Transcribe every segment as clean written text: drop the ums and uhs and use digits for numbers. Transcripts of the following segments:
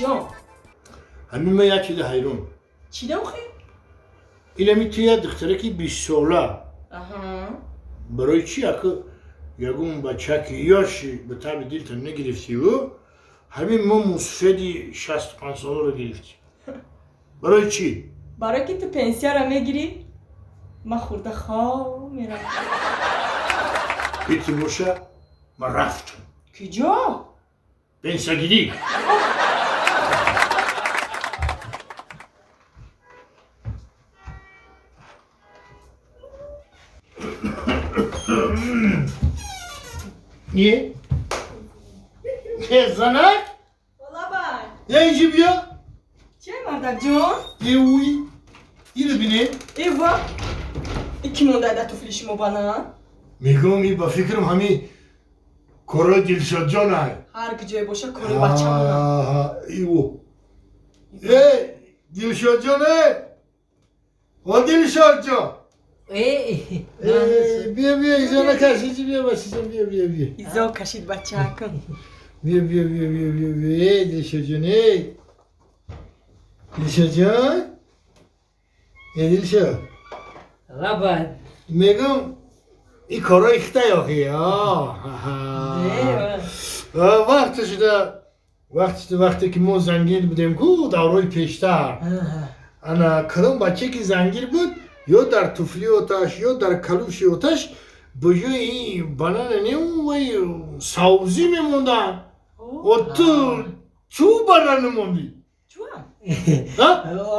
Ҷон. Ҳамин ман як чизи ҳайрон. Чӣ дохи? Инами ту як духтараки 20 сола. Аҳа. Барои чӣ ака ягон бачаки ёши ба таби дилта нагирифтиву ҳамин мо мусфеди 65 соларо гирифтӣ? Барои чӣ? Барои ки ту пенсияро мегирӣ, ман хӯрда хоб меравам. Ити боша, ман рафтам. Куҷо? Пенсиягирӣ. Не? Занак? Лабай. Я инҷи биё. Че, мардакҷон? Э, уй. Иро бине. Эва. Ки монда да туфли шумо банан? Мегӯм, и ба фикрам ҳами корои Дилшодҷон ай. Ҳар куҷое боша, кори бачамона. Иву. Э, Дилшодҷон, э! О, Дилшодҷон! Э, Э, биё, биё, изо накаш, иҷи биё, бачаҷон, биё, биё, биё. Изо кашид бачаакам. Биё, биё, биё, биё, биё, биё, э, Дилшодҷон, э! Дилшодҷон? Э, Дилшод. Лабай. Мегӯм, и корои хитай охи. Вақте шуда, вақте шуда, вақте ки мо зангир будем ку, даврои пештар. Ана кадом бача ки зангир буд, ё дар туфли оташ, ё дар калуши оташ ба ҷои банана не, вай савзӣ мемонданд. О, ту чӯ банан намондӣ? Чуа?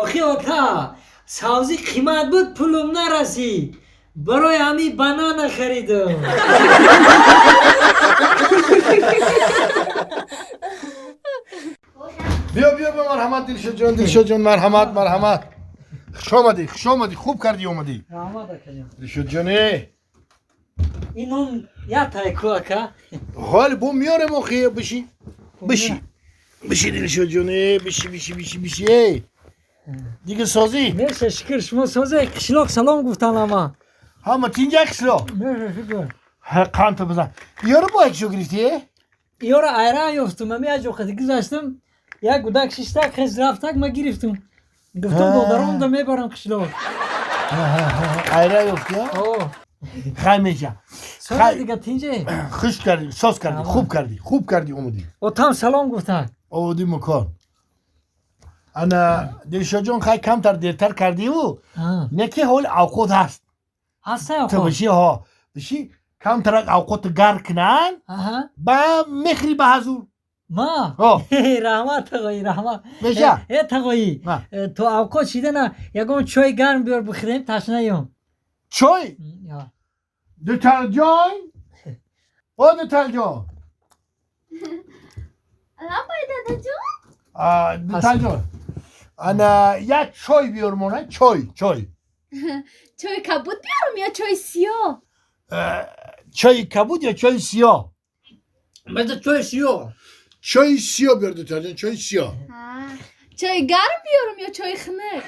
Охи ота, савзӣ қимат буд, пулум нарасид. Барои ҳамин банана харидам. Биё, биё, биё, марҳамат, Дилшодҷон, Дилшодҷон, марҳамат, марҳамат. Хуш омадӣ, хуш омадӣ, хуб кардӣ омадӣ. Раҳмат, акаҷон. Дилшодҷон, э. Ин нон як тай ку, ака? Ҳоли бо меёрем охи, биши. Биши. Биши, Дилшодҷон, э, биши, биши, биши, биши, э. Дига созӣ? Меша, шукр, шумо созе? Қишлоқ салом гуфтан ама. Ҳама тинҷа қишлоқ. Меша, шукр. Қанта бизан. Ёро бо якшо гирифтӣ, э? Ёро айран ёфтум, ами як ҷо қади гузаштам, як гудак шиштак, хез рафтак, ма гирифтум. Гуфтум, додаронда мебарам қишлоқ. Айра ёфтӣ, О. Хай меша. Соз дига, тинҷе? Хуш кардӣ, соз кардӣ, хуб кардӣ, хуб кардӣ омадӣ. Отам салом гуфтан. Оводи мукон. Ана Дилшодҷон, хай камтар дертар кардиву, не ки ҳоли авқот ҳаст. Ҳаста Ту авқот? биши, ҳо. Биши, камтарак авқоту гарм кунанд, ба мехӯри ба ҳазур. Ма? Ҳо. Раҳмат, тағоӣ, раҳмат. Меша. Э, тағоӣ, то авқот шидана ягон чой гарм биёр, бихӯрем, ташнаём. Чой? Дуталҷон? О, Дуталҷон. Лабай, дадаҷон. Дуталҷон. Ана як чой биёр мона, чой, чой. Чойи кабуд биёрам ё чойи сиёҳ? Чойи кабуд ё чойи сиёҳ? Меда чойи сиёҳ. Чойи сиёҳ биёр, Дуталҷон, чойи сиёҳ. Чойи гарм биёрам ё чойи хунук?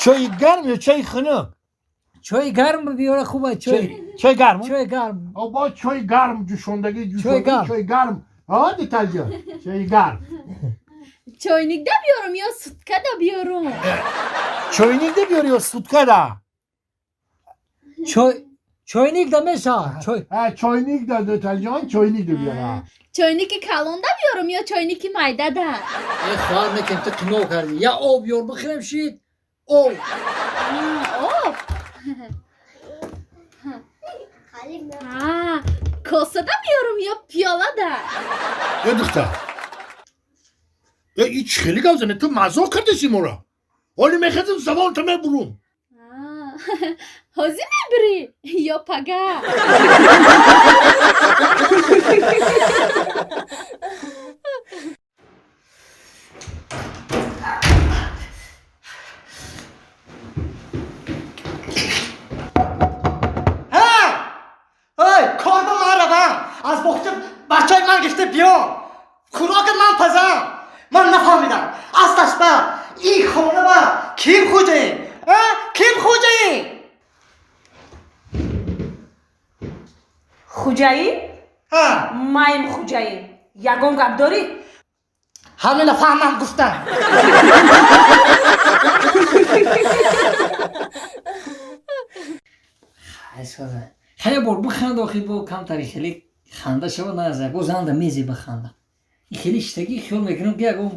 Чойи гарм ё чойи хунук? Чойи гарм биёра, хуба чой. Чой гарм? Чойи гарм. О, бо чойи гарм ҷӯшондагӣ, ҷӯшондагӣ, гарм. Чойи гарм. Ҳо, Дуталҷон, чойи гарм. Чойникда биёрам ё суткада биёрам? Чойникда биёр ё суткада? Чой чойникда меша. Чой. Ҳа, чойникда, Дуталҷон, чойникда биёр. Ҳа. Чойники калонда биёрам ё чойники майдада? Э, хоҳар, мекем, ту қино кардӣ. Я об биёр, бихӯрем шид. Об. Об. Косада биёрам ё пиёлада? Э, духтар. Э, и чӣ хеле гап зане? Ту мазоқ кардеси моро. Ҳоли мехезам, забонта мебурум. Ҳозир мебирӣ ё пага? Ой, кор ба ман равам, аз боғча бачаи ман гирифта биём, хӯроки ман пазам. Ман нафаҳмидам, асташ ба ин хона ба ким хуҷаин, а, ким хуҷаин? Хуҷаин? Ҳа. Маем хуҷаин. Ягон гап дорӣ? Ҳамина фаҳмам гуфтам. Хеле бор биханд охи бо камтари хеле ханда шава наза бо занда мези биханда. Ин хеле иштагӣ хиёл мекунам ки ягон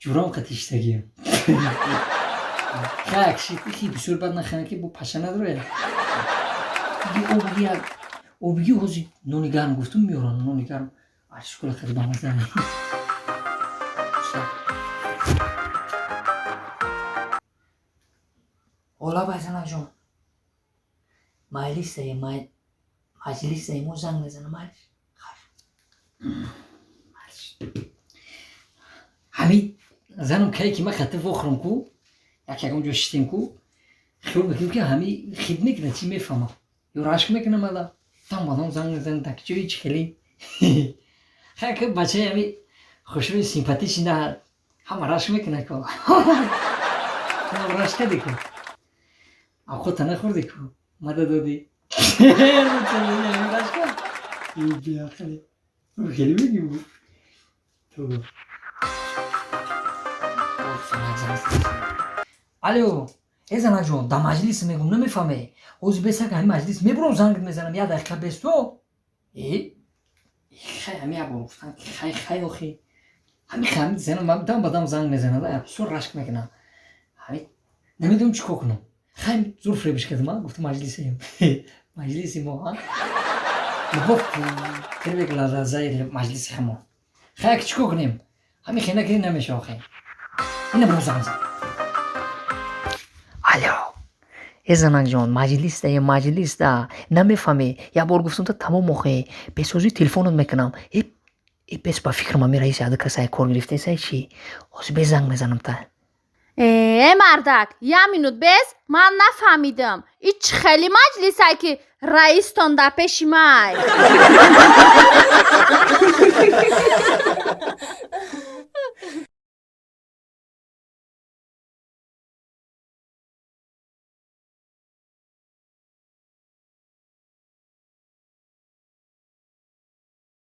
ҷуром қати иштагиам. Хак шит хи бисёр бад нахана ки бо паша надроя. Обги як обги ҳози нони гарм гуфтум меорам нони гарм. Ашкола хеле бамаза. Ола байзанаҷон. Маҷлисае маҷлисае мо занг мезанам майлиш. Ҳамин занам кае ки ман хати вохӯрам ку як ягон ҷо шитем ку хиёл мекунем ки ҳами хид мекунад чӣ мефаҳмам ё рашк мекунам ала там бадом занг мезанам так ҷои чӣ хеле хай ки бачаи ҳами хушрӯи симпатичи на ҳама рашк мекунад ку рашк кади ку авқота нахӯрди ку мада додӣ рашк кард хеле мегӣ Алло, э занаҷон, дар маҷлис мегум, намефаҳме. Ҳозир бесак ҳами маҷлис мебурам занг мезанам, як дақиқа бес то. Э, хай ҳами як бор гуфтам ки хай хай охи. Ҳами ҳами занам дам ба дам занг мезанад, бисёр рашк мекунам. Ҳами намедонам чӣ кор кунам. Хай зур фиребиш кардам, а гуфтам маҷлисем. Маҷлиси мо, а? Любовь первый глаза маҷлиси ҳамо. Хай чӣ кор кунем? Ҳами хена ки намеша охи. Ина бо занг зад. Алло. Э занакҷон, маҷлисда, е маҷлисда. Намефаҳмӣ. Як бор гуфтам та тамом охе. Бесозӣ телефонот мекунам. Э, э бес ба фикрам ами раиси ада касае кор гирифтесай чӣ? Ҳозир бес занг мезанам та. Э мардак, як минут бес, ман нафаҳмидам. И чӣ хели маҷлисай ки раистон дар пеши май?